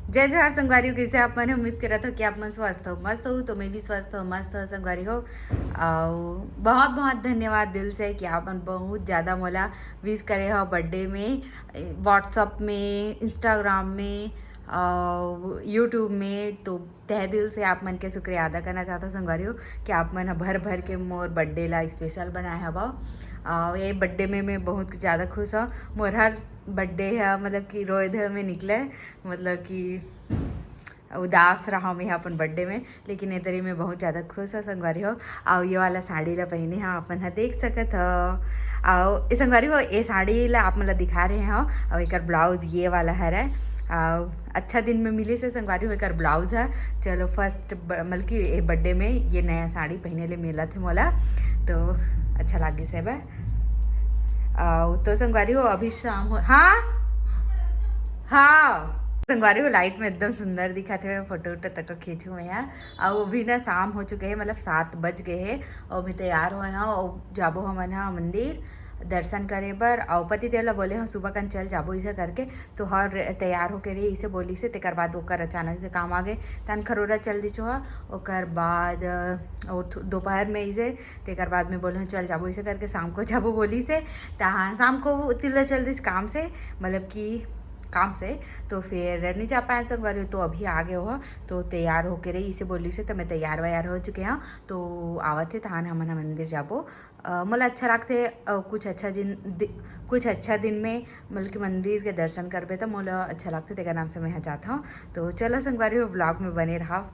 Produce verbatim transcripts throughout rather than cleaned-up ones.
जय जोहार संगवारी हो, कइसे आप मन? उम्मीद करत हो कि आप मन स्वस्थ हो, मस्त हो। तो मैं भी स्वस्थ हो, मस्त हो संगवारी हो। अउ बहुत बहुत धन्यवाद दिल से कि आप मन बहुत ज़्यादा मोला विश करे हो बर्थडे में, WhatsApp में, Instagram में, अउ YouTube में। तो तहे दिल से आप मन के शुक्रिया अदा करना चाहत हो संगवारी हो कि आप मन ह भर भर के मोर बर्थडे ला स्पेशल बनाए हवव। अउ ये बर्थडे में मैं बहुत ज़्यादा खुश हूँ। मोर हर बर्थडे ह मतलब कि रोए धोए में निकले, मतलब कि उदास रहा मैं अपन बर्थडे में, लेकिन ये तरी मैं बहुत ज़्यादा खुश हूँ संगवारी हो। अउ ये वाला साड़ी ला पहिने हा अपन हा देख सकत हो। अउ ए संगवारी हो, ये साड़ी ला आप मन ला दिखा रहे हो, अउ एकर ब्लाउज ये वाला हरे। अउ अच्छा दिन में मिलिस हे संगवारी हो एकर ब्लाउज ह। चलो फर्स्ट मतलब कि ये बर्थडे में ये नया साड़ी पहिने ले मिलत हे मोला, तो अच्छा लागिस हे बा। अउ तो संगवारी हो अभी शाम हो, हाँ हाँ संगवारी हो लाइट में एकदम सुंदर दिखत हे, फोटो वोटो तको खींचू मैं हा। अउ अभी ना शाम हो चुके हे, मतलब सात बज गए हे। अउ अभी तैयार होए हा अउ जाबो हमन हा मंदिर दर्शन करे बर। अउ पति देव ला बोले हा सुबह कन चल जाबो इसे करके, तो हर तैयार होके रही इसे बोलिस हे। तेकर बाद ओकर अचानक से काम आ गए, तन खरोरा चल दिस हा। ओकर बाद अउ थो- दोपहर में इसे, तेकर बाद में बोले चल जाबो इसे करके शाम को जाबो बोलिस हे। त हाँ शाम को तिल्ला चल दिस काम से, मतलब कि काम से, तो फिर नहीं जा पाए संगवारी हो। तो अभी आ गए हो, तो तैयार होके रही इसे बोलिस हे, तो मैं तैयार वैयार हो चुके हूँ। तो आवत हे तहान हमन ह मंदिर जाबो। अ, मोला अच्छा लागथे अ, कुछ अच्छा दिन दि, कुछ अच्छा दिन में मतलब कि मंदिर के दर्शन करबे त मोला अच्छा लागथे, तेकर नाम से मैं ह जात हूँ। तो चलो संगवारी हो ब्लॉग में बने रहा।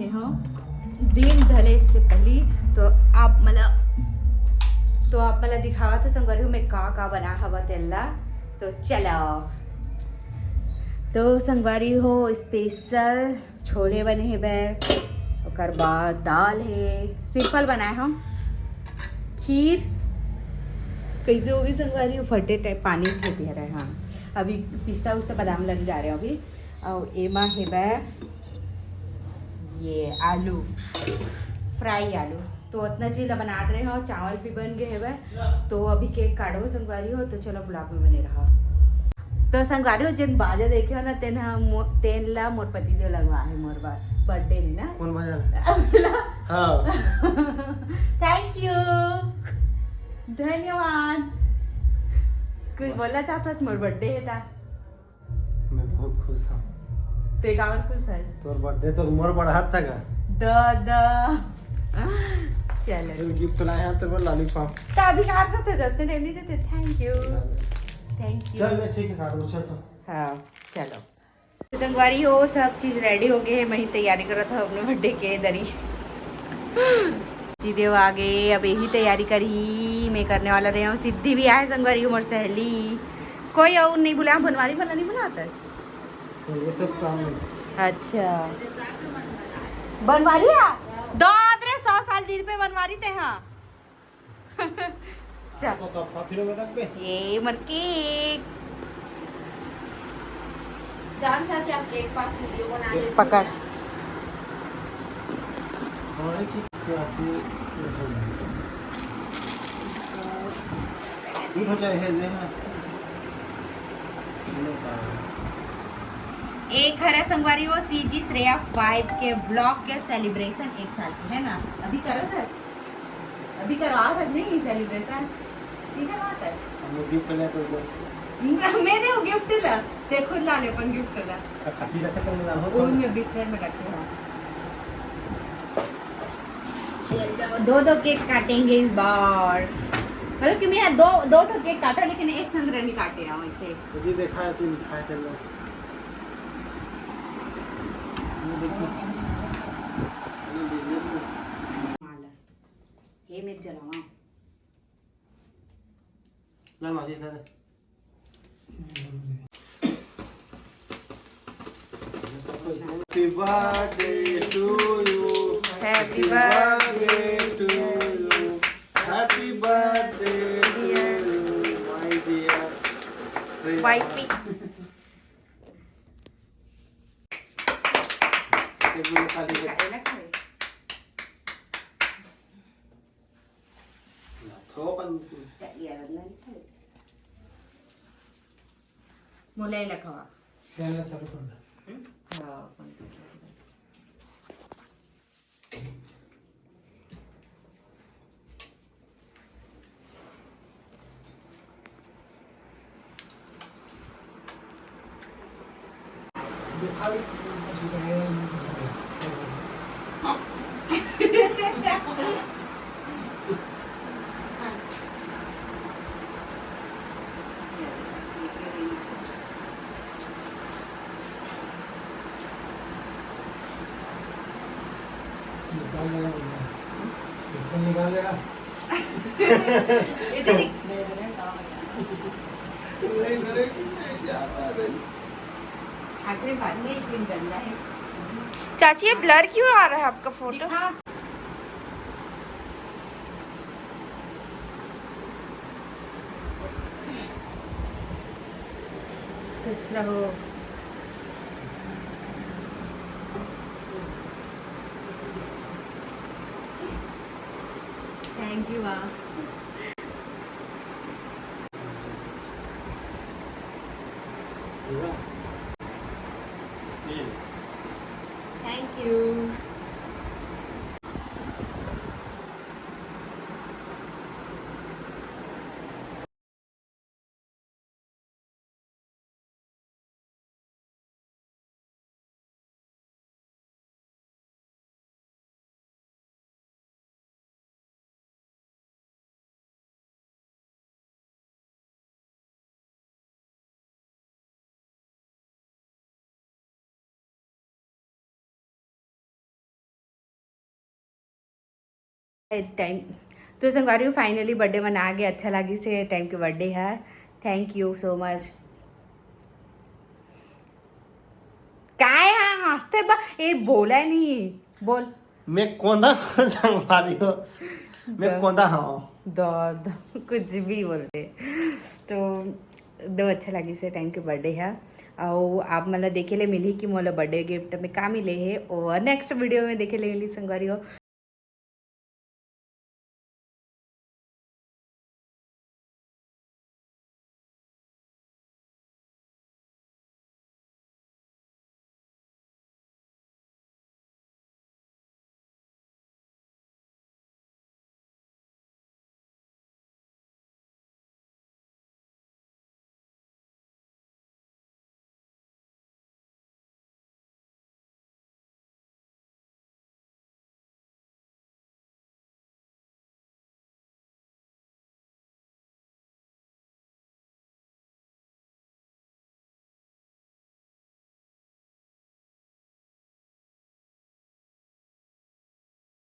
हो, दिन ढले से पहली तो आप मला, तो आप मला दिखावत हो संगवारी हो, मैं का का बना हवा तेला। तो चलो, तो संगवारी हो, स्पेशल छोले बने हे बे, ओकर बाद दाल हे, सिंपल बनाए हो, खीर। कैसे होगी संगवारी हो? फटे टाइप पानी देती है रहे। हाँ, अभी पिस्ता उस्ता बादाम लड़ी जा रहे हो अभी। और एमा हे बे ये आलू, फ्राई आलू। तो उतना चीज ला बनात रहे हो, चावल भी बन गए हवे। तो अभी केक काटबो संगवारी हो, तो चलो ब्लॉग में बने रहो। तो संगवारी हो, जेन बाजा देखे हो ना, तेन ह मो-, तेन ला मोर पति देव लगवा है मोर बर्थडे में ना। कौन बाजा? हाँ। थैंक यू, धन्यवाद। कुछ बोलना चाहता मोर बर्थडे है ता? मैं बहुत खुश हूँ। ते काबर खुश है? तोर बर्थडे तो उम्र बढ़ात था का? द द चलो। गिफ्ट लाए हैं तेरे को लॉलीपॉप। तो अभी यार तो जतने टाइम नहीं देते। Thank you. Thank you. चल ठीक है, काट लो, चल तो। हाँ, चलो। संगवारी हो, सब चीज रेडी हो गए है। मैं ही तैयारी करत हूँ अपने बर्थडे के दरी। दीदी आ गए, अब यही तैयारी करी, मैं करने वाला रहे हूँ। सिद्धि भी आए संगवारी हो, मोर सहेली। कोई और नहीं बुलाया, बनवारी वाला नहीं बुलाता है। ये सब काम है। अच्छा, बनवारी है। दो आदरे सौ साल दिन पे बनवारी ते हाँ। चल। तो कब फिर में रख बे? ये मर केक। जान चाची, आप केक पास वीडियो बना ये लेते पकड़। हैं। और एक चीज के ऐसे ये हो जाए है, ये है। एक हरा संगवारी हो सीजी श्रेया फ़ाइव के ब्लॉग के सेलिब्रेशन एक साल की है ना, अभी करो ना। अभी करवा रहे नहीं सेलिब्रेशन, ठीक है बात है। हम लोग गिफ्ट ले तो दो। मैं दे गिफ्ट ला, ते खुद ला ले अपन गिफ्ट ला। तो खाती रखे तो मिला हो वो तो। मैं बिस्तर में रखे हूँ। चलो, दो दो केक काटेंगे इस बार। मतलब कि मैं दो दो ठो केक काटा, लेकिन एक संग नहीं काटे हैं वैसे। तो ये देखा है, तू खाए कर लो। ये देखो। ये देखो। माला। हे मेरे जलावा। ला माचिस ला दे। Happy birthday to you. Happy birthday to you. Happy birthday to you, my dear. YP. एक मिनट खाली कर। थोकन। मोला एला खवा। फैन ला चालू कर दे। हम्म? हाँ, अपन निकाल लेगा भैया, इससे निकाल लेगा। ये तो देख। नहीं, नहीं, क्या बात है। नहीं, नहीं, नहीं, क्या बात है। आखिरी बार में एक दिन गंदा है। चाची, ये ब्लर क्यों आ रहा है आपका फोटो? दिखा। खुश रहो। थैंक यू आप। Thank you. टाइम। तो संगवारी हो, finally birthday मना गे, अच्छा लागिस हे टाइम के birthday हे। Thank you so much। काय हे हंसते बा? ए, बोला नहीं, बोल। मैं कोंदा हूँ संगवारी हो, मैं कोंदा हूँ। दो, दो, कुछ भी बोलते। तो दो, अच्छा लागिस हे टाइम के birthday हे। अउ आप मन ला देखे ले मिलही कि मोला birthday gift में का मिले हे, और next video में देखे ले मिलही संगवारी हो।